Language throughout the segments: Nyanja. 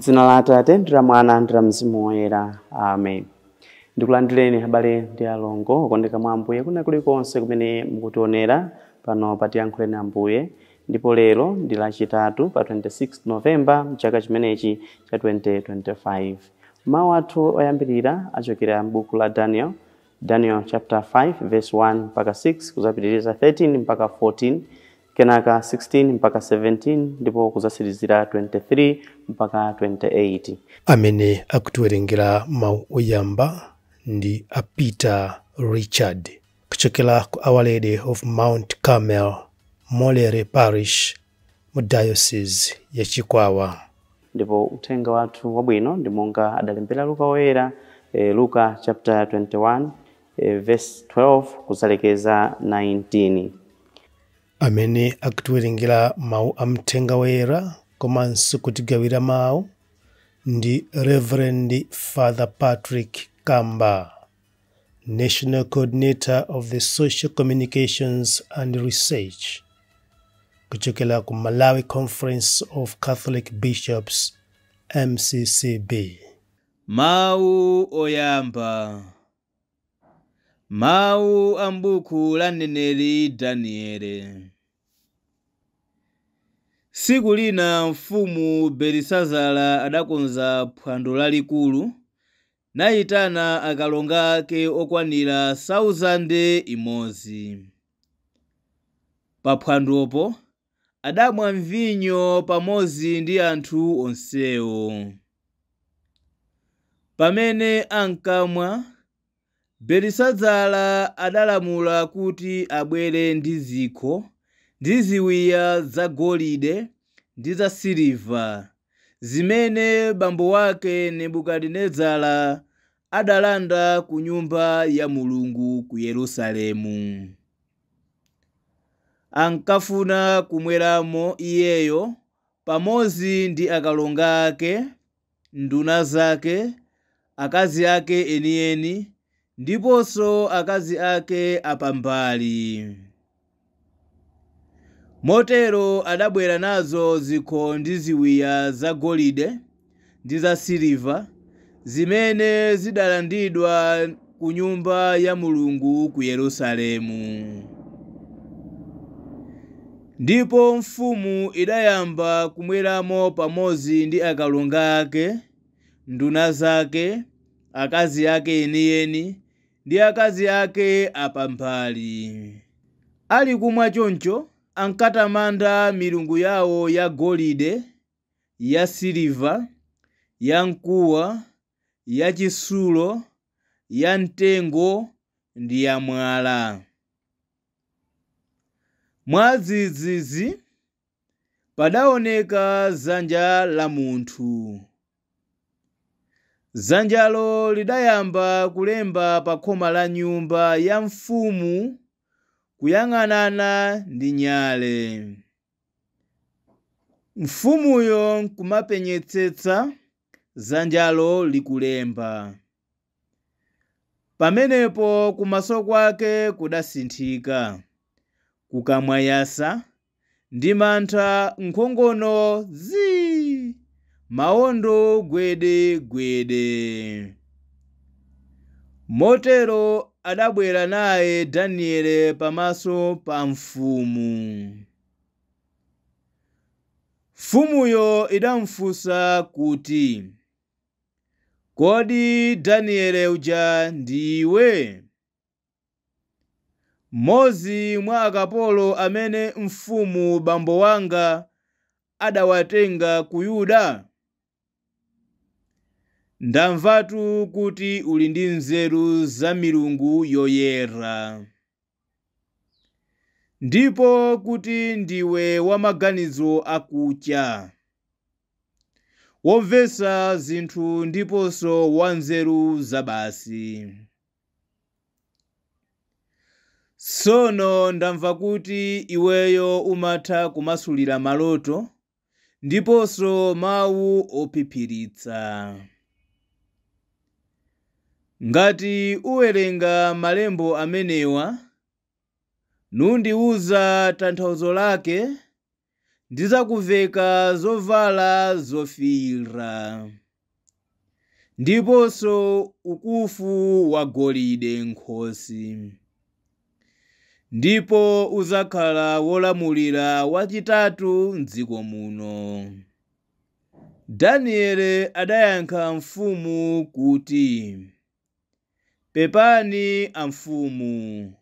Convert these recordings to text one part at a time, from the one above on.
M'dzina la Atate ndi la Mwana ndi la Mzimu Woyera. Amen. Ndikulandireni abale ndi alongo okondeka mwa Ambuye kuna kulikonse kumene mukutionera pano pa Tiyankhuleni Ambuye. Ndipo lero ndi Lachitatu pa 26 November mchaka chimenechi cha 2025. Mawu athu oyambirira achokera m'buku la Daniel, Daniel chapter 5 verse 1 mpaka 6, kuzapitiriza 13 mpaka 14, kenaka 16 mpaka 17, ndipo kuzatsirizira 23 mpaka 28. Amene akutiwerengera mawu oyamba ndi a Peter Richard kuchokera ku Our Lady of Mount Carmel, Molere Parish, mu Diocese ya Chikwawa. Ndipo uthenga wathu wabwino ndi monga adalembera Luka Woyera, Luka chapter 21, verse 12 kuzalekeza 19. Amene akutiwerengera mawu a Mthenga Woyera komanso kutigawira mawu ndi Reverend Father Patrick Kamba, National Coordinator of the Social Communications and Research, kuchokera ku Malawi Conference of Catholic Bishops, MCCB. Mawu oyamba. Mawu a m'buku la mneneri Daniele. Tsiku lina mfumu Belisazara adakonza phwando lalikulu, nayitana akalonga ake okwanira 1,000. Pa phwandopo adamwa vinyo pamodzi ndi anthu onsewo. Pamene ankamwa, Belisazara adalamula kuti abwere ndi zikho ndi ziwiya zagolide ndi zasiliva zimene bambo wake Nebukadinezara adalanda ku nyumba ya Mulungu ku Yerusalemu. Ankafuna kumweramo iyeyo pamodzi ndi akalonga ake, nduna zake, akazi ake enieni, ndiponso akazi ake apambali. Motero adabwera nazo zikho ndi ziwiya zagolide ndi zasiliva zimene zidalandidwa ku nyumba ya Mulungu ku Yerusalemu. Ndipo mfumu idayamba kumweramo pamodzi ndi akalonga ake, nduna zake, akazi ake enieni ndi akazi ake apambali. Ali kumwa choncho, ankatamanda milungu yawo ya golide, ya siliva, ya mkuwa, ya chitsulo, ya mtengo ndi ya mwala. Mwadzidzidzi padaoneka dzanja la munthu. Dzanjalo lidayamba kulemba pa khoma la nyumba ya mfumu kuyang'anana ndi nyale. Mfumuyo nkumapenyetsetsa dzanjalo likulemba. Pamenepo kumaso kwake kudasinthika, kukamwa yasa, ndi mantha nkhongono zii, mawondo gwede gwede. Motero adabwera naye Daniele pamaso pa mfumu. Mfumuyo idamfunsa kuti, "Kodi Daniele uja ndiwe, mmodzi mwa akapolo amene mfumu bambo wanga adawatenga ku Yuda? Ndamvatu kuti uli ndi nzeru za milungu yoyera, ndipo kuti ndiwe wamaganizo akucha, womvetsa zinthu ndiponso wanzeru zabasi. Tsono ndamva kuti iweyo umatha kumasulira maloto ndiponso mawu ophiphiritsa. Ngati uwerenga malembo amenewa, nundiwuza tanthauzo lake, Ndizakuveka zovala zofiira ndiponso ukufu wa golide nkhosi, ndipo uzakhala wolamulira wachitatu m'dziko muno. Danieli adayankha mfumu kuti, pepani amfumu,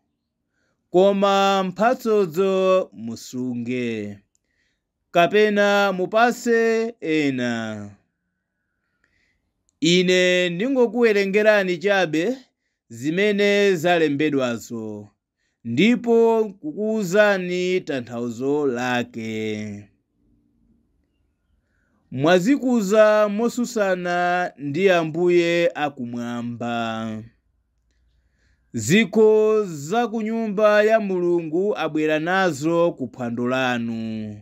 koma mphatsozo musunge kapena mupase ena. Ine ndingokuwerengerani chabe zimene zalembedwazo ndipo kukuwuzani tanthauzo lake. Mwazikuza mosusana ndi Ambuye akumwamba. Zikho za ku nyumba ya Mulungu abwera nazo ku phwando lanu,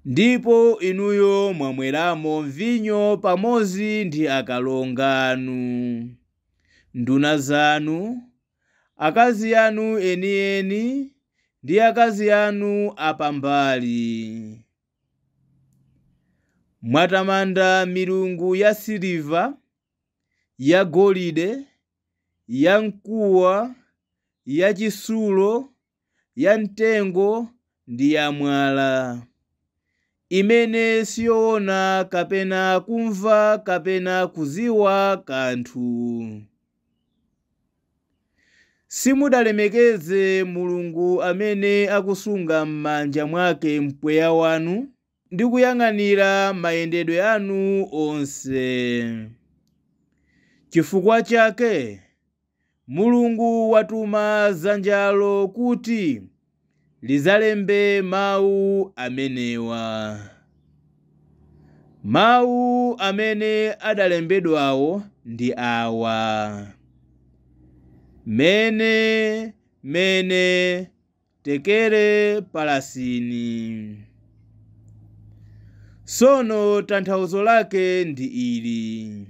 ndipo inuyo mwamweramo vinyo pamodzi ndi akalonga anu, nduna zanu, akazi anu enieni ndi akazi anu apambali. Mwatamanda milungu ya siliva, ya golide, ya mkuwa, ya chitsulo, ya mtengo ndi ya mwala, imene siyoona kapena kumva kapena kuziwa kanthu. Simudalemekeze Mulungu amene akusunga m'manja mwake mpweya wanu ndi kuyang'anira mayendedwe anu onse. Chifukwa chake Mulungu watuma dzanjalo kuti lizalembe mawu amenewa. Mawu amene adalembedwawo ndi awa: Mene, mene, tekere palasini. Tsono tanthauzo lake ndi ili: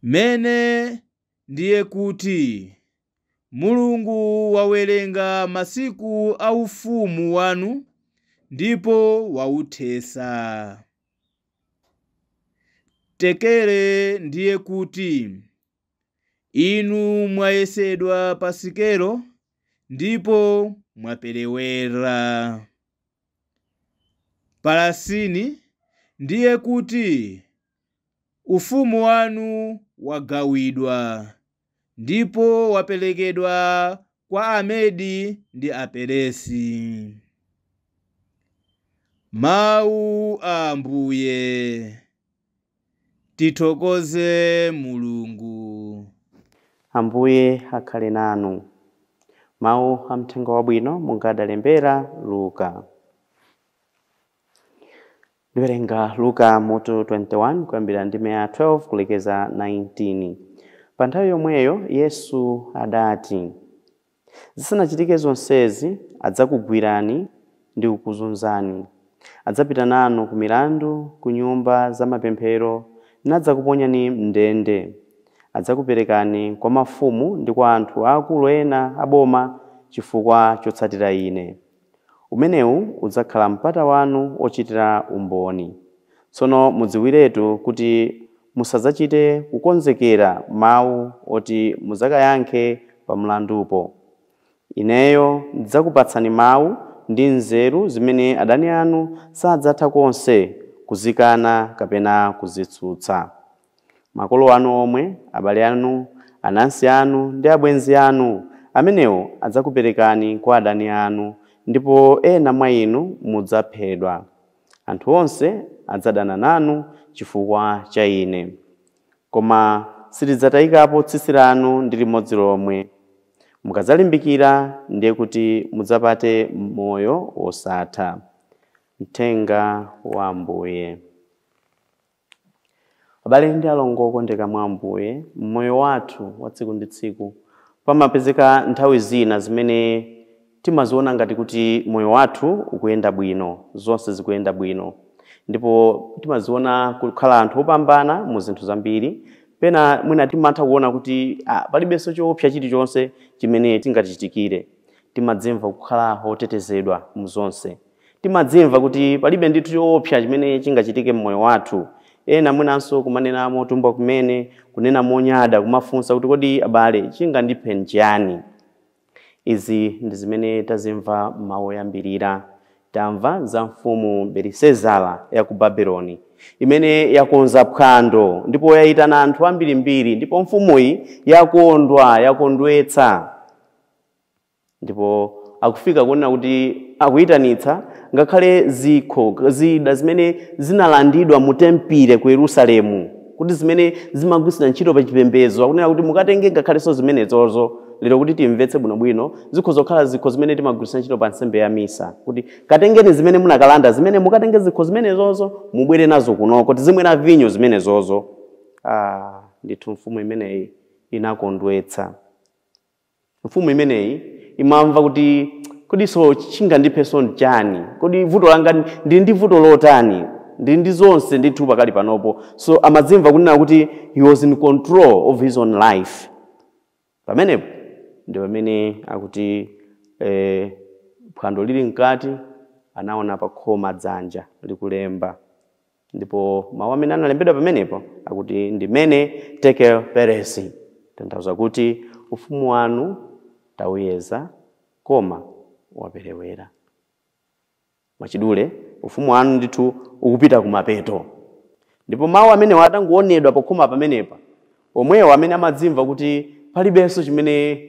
Mene ndiye kuti Mulungu wawerenga masiku a ufumu wanu ndipo wauthesa. Tekere ndiye kuti inu mwayesedwa pa sikelo ndipo mwaperewera. Palasini ndiye kuti ufumu wanu wagawidwa ndipo waperekedwa kwa Amedi ndi Aperesi. Mawu a Ambuye. Tithokoze Mulungu. Ambuye akhale nanu. Mawu a mthenga wabwino monga adalembera Luka. Ndiwerenga Luka mutu 21 kuyambira ndime ya 12 kulekeza 19. Pa nthawi yomweyo Yesu adati, zisanachitike zonsezi adzakugwirani ndi kukuzunzani. Adzapita nanu ku milandu, ku nyumba za mapemphero, nadzakuponyani m'ndende. Adzakuperekani kwa mafumu ndi kwa anthu aakulu ena aboma chifukwa chotsatira Ine. Umenewu udzakhala mpata wanu ochitira umboni. Tsono mudziwiretu kuti musadzachite kukonzekera mawu oti mudzakayankhe pa mlandupo. Ineyo ndidzakupatsani mawu ndi nzeru zimene adani anu sadzatha konse kuzikana kapena kuzitsutsa. Makolo anu omwe, abale anu, anansi anu ndi abwenzi anu, amenewo adzakuperekani kwa adani anu, ndipo ena mwa inu mudzaphedwa. Anthu onse adzadana nanu chifukwa cha Ine. Koma silidzatayikapo tsitsi lanu ndi limodzi lomwe. Mukadzalimbikira ndiye kuti mudzapate moyo wosatha. Mthenga wa Ambuye. Abale ndi alongo okondeka mwa Ambuye, mmoyo wathu wa tsiku ndi tsiku pamapezeka nthawi zina zimene timaziona ngati kuti moyo wathu ukuyenda bwino, zonse zikuyenda bwino, ndipo timaziona kukhala anthu opambana mu zinthu zambiri. Pena mwina timatha kuona kuti palibenso choopsa chilichonse chimene tingatichitikire. Timadzimva kukhala otetezedwa muzonse. Timadzimva kuti palibe ndithu choopsa chimene chingachitike mmoyo wathu. Ena mwinanso kumanena motumbwa kumene, kunena monyada, kumafunsa kuti kodi abale chingandiphe nchiyani? Izi ndi zimene tazimva mawu oyambirira. Tamva za mfumu Belisezara ya ku Babeloni imene yakonza phwando ndipo yayitana anthu ambirimbiri, ndipo mfumuyi yakondwa, yakondwetsa, ndipo akufika kuona kuti akuyitanitsa ngakhale zikho zida zimene zinalandidwa mu tempile ku Yerusalemu, kuti zimene zimagwiritsidwa ntchito pa chipembedzo, akunena kuti mukatenge ngakhalenso zimenezozo. Lero kuti timvetse bwinobwino, zikho zokhala zikho zimene timagwiritsa ntchito pa nsembe ya misa, kuti katengeni zimene munakalanda, zimene mukatenge zikho zimenezozo mubwere nazo kunoko tizimwera vinyo zimenezozo. Ndithu mfumu imeneyi inakondwetsa. Mfumu imeneyi imamva kuti kodi so chingandipheso nchani? Kodi vuto langa ndili ndi vuto lotani? Ndili ndi zonse ndithu pakali panopo. So amadzimva kunena kuti he was in control of his own life. Pamenepo ndi pamene akuti phwando lili mkati, anaona pa khoma dzanja likulemba, ndipo mawu amene analembedwa pamenepo akuti ndimene tekel peresi, tanthauza kuti ufumu wanu tawuyeza koma waperewera. Mwachidule, ufumu wanu ndithu ukupita kumapeto. Ndipo mawu amene atangoonedwa pakhoma pamenepa, omwewo amene amadzimva kuti palibenso chimene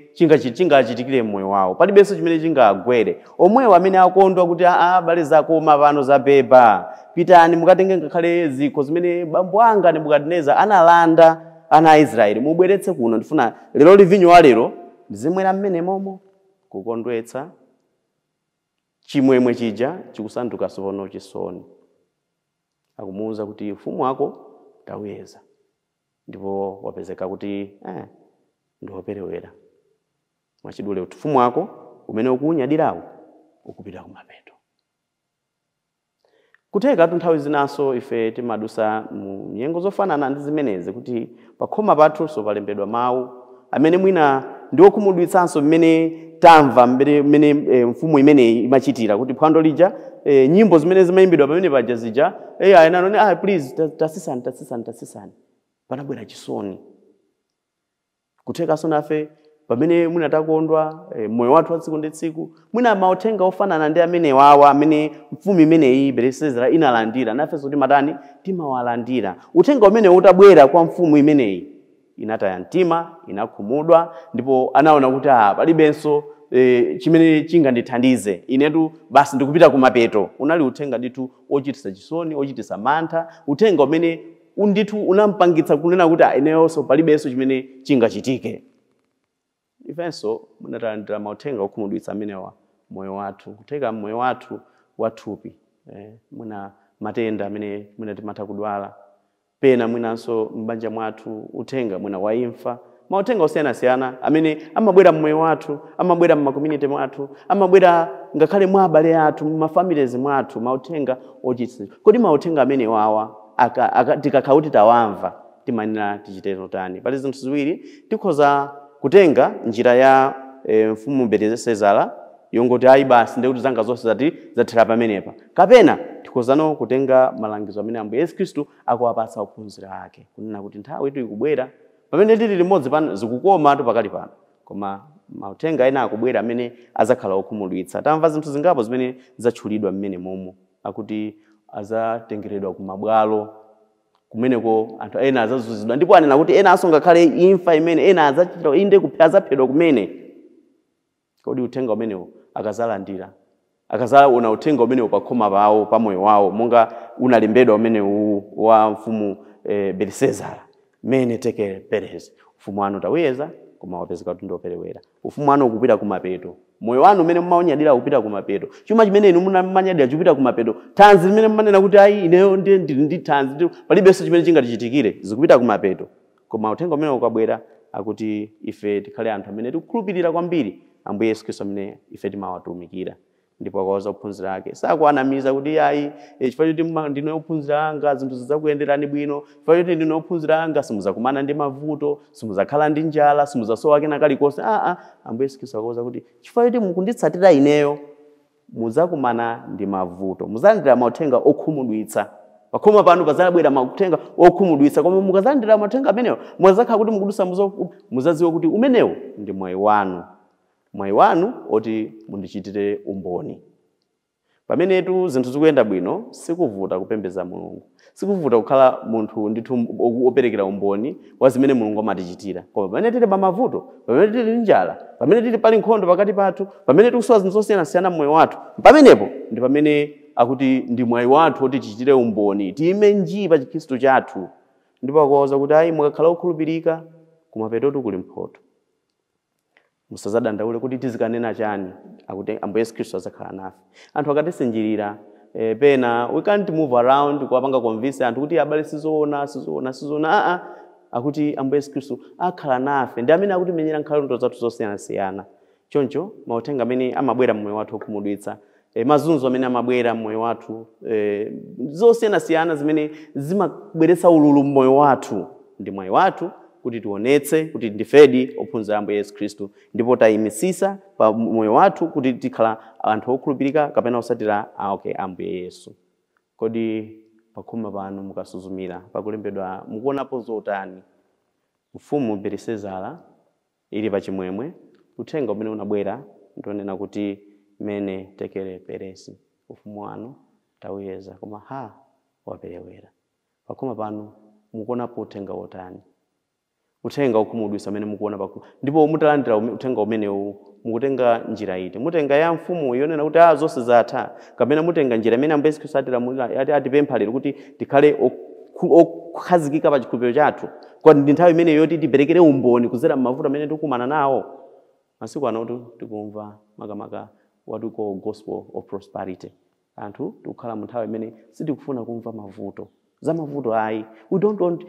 chingachitikire mmoyo wawo, palibenso chimene chingagwere, omwewo amene akondwa kuti abale zakoma pano zabeba, pitani mukatenge ngakhale zikho zimene bambo anga Nebukadineza analanda ana a Israeli, mubweretse kuno, ndifuna lero vinyo wa lero ndizimwera mmene momo. Kukondwetsa, chimwemwe chija chikusanduka sono chisoni. Akumuwuza kuti ufumu wako tawuyeza, ndipo wapezeka kuti ndiwoperewera. Mwachidule, ufumu wako umene ukuwunyadirawo ukupita kumapeto. Kutheka nthawi zinaso ife timadusa mu nyengo zofanana ndi zimenezi, kuti pakhoma pathunso palembedwa mawu amene mwina ndi okhumudwitsanso mmene tamva mmene mfumu imeneyi imachitira, kuti phwando lija nyimbo zimene zimayimbidwa pamene paja zija, ayenanone please tasisani tasisani tasisani, panabwera chisoni. Kuthekanso nafe pamene mwina takondwa moyo wathu wa tsiku ndi tsiku, mwina mauthenga ofanana ndi amene wawa amene mfumu imeneyi Belisezara inalandira, nafenso timatani, timawalandira. Uthenga umene utabwera kwa mfumu imeneyi, inataya mtima, inakhumudwa, ndipo anaona kuti palibenso chimene chingandithandize inetu, basi ndikupita kumapeto. Unali uthenga ndithu ochititsa chisoni, ochititsa mantha, uthenga umene ndithu unampangitsa kunena kuti ineyonso palibenso chimene chingachitike. Ifenso munatalandira mauthenga okhumudwitsa amenewa moyo wathu, kutheka moyo wathu wathupi, mwina matenda amene mwina timatha kudwala, pena mwinanso m'banja mwathu uthenga mwina wa imfa, mauthenga osiyanasiyana amene amabwera mmoyo wathu, amabwera mmakomunity mwathu, amabwera ngakhale mwa abale athu, mmafamilies mwathu, mauthenga ochititsa. Kodi mauthenga amene wawa tikakhala kuti tawamva timanena tichite tani? Pali zinthu ziwiri. Tikhoza kutenga njira ya mfumu Belisezara yongoti ayi basi ndikuti zanga zonse zathera pamenepa, kapena tikhozano kutenga malangizo amene Ambuye Yesu Khristu akuwapatsa ophunzira ake, kunena kuti nthawi itu ikubwera pamene tili limodzi pano zikukoma pakali pano, koma mauthenga ena akubwera amene azakhala okhumudwitsa. Tamva zinthu zingapo zimene zatchulidwa mmene momo, akuti azatengeredwa kumabwalo kumeneko anthu ena azazunzidwa, ndipo anena kuti ena aso ngakhale imfa imene ena azachita inde azaphedwa kumene. Kodi uthenga umenewo akazalandira, akazaona uthenga umenewo pakhoma pawo pa moyo wawo monga unalembedwa umenewu wa mfumu Belisezara, mene tekel perez, ufumu wanu tawuyeza koma wapezeka kuti ndioperewera, ufumu wanu ukupita kumapeto, moyo wanu umene mumaunyadira ukupita kumapeto, chuma chimene inu mumanyadira chikupita kumapeto, thanzi limene mumanena kuti ayi ineyo ndili ndi thanzi palibenso chimene chingatichitikire, zikupita kumapeto. Koma uthenga umene ukabwera akuti ife tikhale anthu amene tikukhulupirira kwambiri Ambuye Yesu Khristu amene ife timawatumikira. Ndipo akawauza ophunzira ake, sakuanamiza kuti ayi, chifukwa choti ndine ophunzira anga zinthu zidzakuyenderani bwino, chifukwa choti ndine ophunzira anga simudzakumana ndi mavuto, simudzakhala ndi njala, simudzasowa kena kalikonse. Ambuye Yesu Khristu akawauza kuti chifukwa choti mukunditsatira ineyo mudzakumana ndi mavuto, mudzalandira mauthenga okhumudwitsa. Pakhoma panu padzabwera mauthenga okhumudwitsa, koma mukazalandira mauthenga amenewo mudzakhala kuti mukudusa, mudzadziwa kuti umenewo ndi mwayi wanu, mwayi wanu oti mundichitire umboni. Pamenetu zinthu zikuyenda bwino, sikuvuta kupembedza Mulungu, sikuvuta kukhala munthu ndithu operekera umboni wa zimene Mulungu amatichitira. Koma pamene tili pa mavuto, pamene tili ndi njala, pamene tili pali nkhondo pakati pathu, pamene tikusowa zinthu zosiyanasiyana mmoyo wathu, pamenepo ndi pamene akuti ndi mwayi wathu oti tichitire umboni, tiyime njii pa chikhristu chathu. Ndipo akuwauza kuti ayi, mukakhala okhulupirika kumapetotu kuli mphotho, musazadandaule kuti tizikanena chani, akuti Ambuye Yesu Khristu azakhala nafe. Anthu akatisinjirira, pena we can't move around kuwapanga convince anthu kuti abale sizoona, sizoona, sizoona. Akuti Ambuye Yesu Khristu akhala nafe, ndi amene akutimenyera nkhondo zathu zosiyanasiyana. Choncho mauthenga amene amabwera mmoyo wathu okhumudwitsa, mazunzo amene amabwera mmoyo wathu, zosiyanasiyana zimene zimabweretsa ululu mmoyo wathu, ndi mwayi wathu kuti tionetse kuti ndifedi ophunzira Ambuye Yesu Khristu, ndipo tayimisisa pa moyo wathu kuti tikhala anthu okhulupirika kapena osatira Ambuye Yesu. Kodi pakhoma panu mukasuzumira pakulembedwa mukuonapo zotani? Mfumu Belisezara ili pachimwemwe, uthenga umene unabwera ndionena kuti mene tekele peresi, ufumu wanu tawuyeza, koma ha waperewera. Pakhoma panu mukuonapo uthenga wotani? Uthenga okhumudwitsa amene mukuona pakhoma, ndipo mutalandira uthenga umenewu mukutenga njira iti? Mutenga ya mfumu yonena kuti zonse zatha, kapena mutenga njira imene Ambuye Yesu Khristu atilamulira, atipempha lero kuti tikhale okhazikika pa chikhulupiriro chathu, kwa ndi nthawi imene yoti tiperekere umboni kudzera m'mavuto amene tikukumana nawo. Masiku anotu tikumva makamaka what we call gospel of prosperity. Anthu tikukhala mu nthawi imene sitikufuna kumva mavuto, za mavuto ayi. We don't want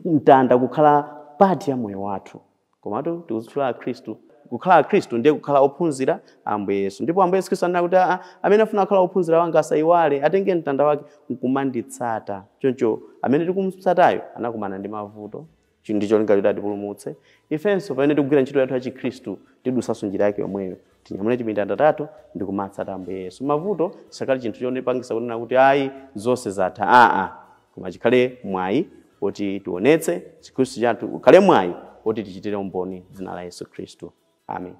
mtanda kukhala part ya moyo wathu, komatu tikuzitchula Akhristu. Kukhala Akhristu ndiye kukhala ophunzira Ambuye Yesu, ndipo Ambuye Yesu Khristu anena kuti amene afuna kukhala ophunzira wanga asayiwale, atenge mtanda wake nkumanditsata. Choncho amene tikumutsatayo anakumana ndi mavuto, ndi cholinga choti atipulumutse. Ifenso pamene tikugwira ntchito yathu ya chikhristu tidusanso njira yake yomweyo, tinyamule timitanda tathu ndi kumatsata Ambuye Yesu. Mavuto sakali chinthu chonipangisa kunena kuti ayi zonse zatha, koma chikhale mwayi woti tionetse chikhristu chathu, ukhale mwayi woti tichitire umboni dzina la Yesu Khristu. Amen.